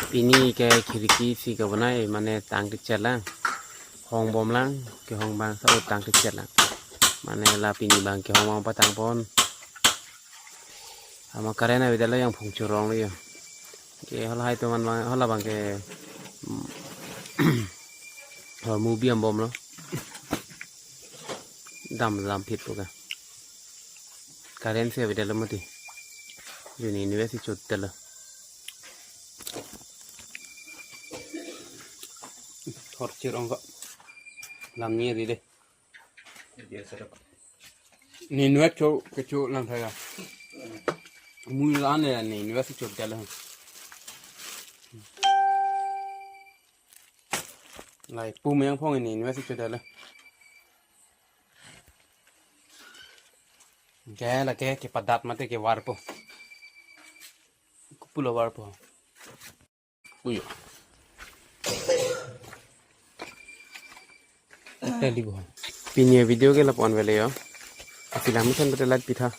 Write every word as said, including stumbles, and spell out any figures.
Pini ke khiriki si kebonai mane tang kechet lang. Hong bom lang, kehong bang sa tang kechet lang. Mane la pini bang kehong bang patang pon. Ama current avedetlo, jangphong chorong lo jo. Ke hala hai toman bang, hala bang ke, mm, ho movie am bom lo. Dam dam phit po ka. Current si avedetlo mati. Juni invest si chotdetlo. Thor chirong ko. Lam ni ri de. Ne invest cho kecho lang thaya. Mui la ne ne invest si chotdetlo. Lai pu meng phong ne invest si chotdetlo. Ke lake kepadat mate kevar po. Kopulo var po. Uyo. Tadi bo. Pini avideo ke lapu-an avelo jo. Apilang mesen betelat pitha.